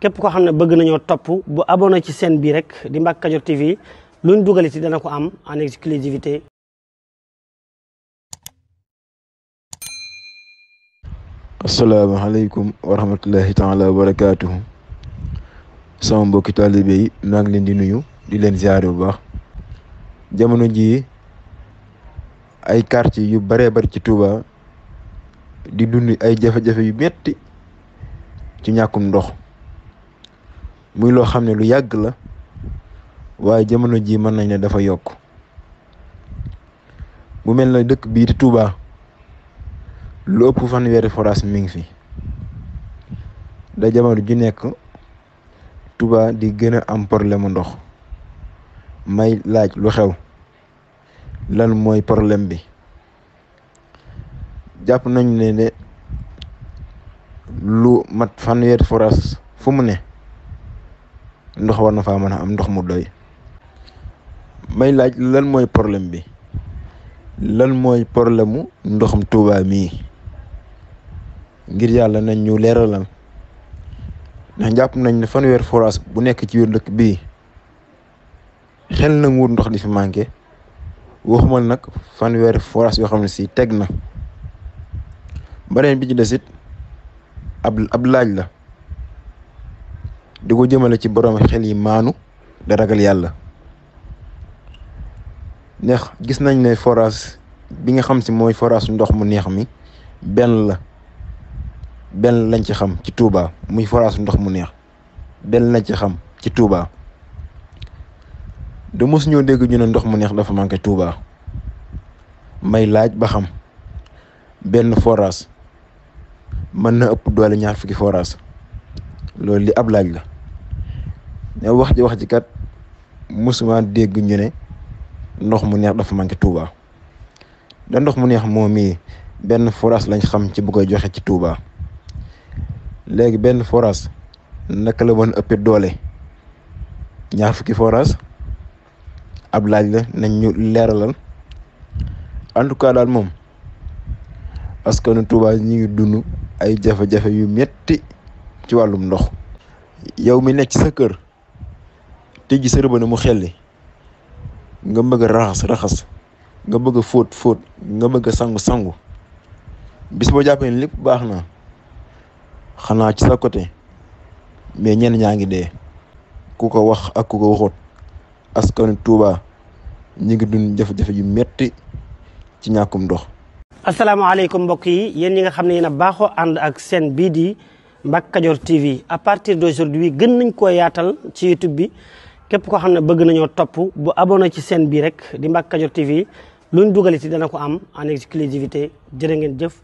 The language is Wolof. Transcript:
képp koo xam ne bëgg nañoo topp bu abonné ci chaîne bii rek di Mbacke Kadior TV luñ dugal ci dana ko am en exclusivité. asalaamaaleykum wa rahmatullahi taala wa barakaatuhu. sama mbokki taalibe yi maa ngi leen di nuyu di leen ziare bu baax. jamono jii ay quartier yu baree bari ci Touba di dund ay jafe-jafe yu metti ci ñàkkum ndox muy loo xam ne lu yàgg la waaye jamono ji mën nañ ne dafa yokk. mu mel na dëkk bii di Touba lu ëpp fanweeri forage mi ngi fi da jamono ju nekk Touba di gën a am problème ndox. may laaj lu xew lan mooy problème bi. jàpp nañ ne lu mat fanweeri forage fu mu ne ndox war na faa mën a am ndox mu doy. may laaj lan mooy problème bi, lan mooy problème mu ndoxum Touba mii ngir yàlla nañ ñu leeralal, ndax jàpp nañ ne fanweeri forage bu nekk ci biir dëkk bii xel na nguur ndox di fi manqué, waxumal nag fanweeri forage yoo xam ne si teg na. beneen bi ci desit ab laaj la di ko jëmale ci borom xel yi maanu da ragal yàlla. ndax gis nañ ne forage bi nga xam si mooy forage ndox mu neex mi benn lañ ci xam ci Touba, muy forage ndox mu neex benn lañ ci xam ci Touba. de mos ñoo dégg ñu ne ndox mu neex dafa manqué Touba. may laaj ba xam benn forage mën na ëpp doole ñaar fukki forage. loolu li ab laaj la. ne wax ji kat mosuma dégg ñu ne ndox mu neex dafa manqué Touba. da ndox mu neex moom mii benn forage lañ xam ci bu koy joxe ci Touba. léegi benn forage naka la mën a ëppee doole ñaar fukki forage. ab laaj la nañ ñu leeralal. en tout cas daal moom askanu Touba ñi ngi dund ay jafe-jafe yu metti ci wàllum ndox. yow mi nekk ci sa kër tëj sa robinet mu xelli nga bëgg a raxas nga bëgg a fóot nga bëgg a sangu bis boo jàppee ne lépp baax na xanaa ci sa côté, mais ñenn ñaa ngi dee. ku ko wax ak ku ko waxut askanu Touba ñi ngi dund jafe-jafe yu metti ci ñàkkum ndox. asalaamaaleykum mbokk yi yéen ñi nga xam ne yéen a baaxoo ànd ak chaîne bii di Mbacke Kadior TV. à partir d'aujourd'hui gën nañ koo yaatal ci YouTube bi képp koo xam ne bëgg nañoo topp bu abonné ci chaîne bii rek di Mbacke Kadior TV luñ dugal ci dana ko am en exclusivité. jërë ngeen jëf.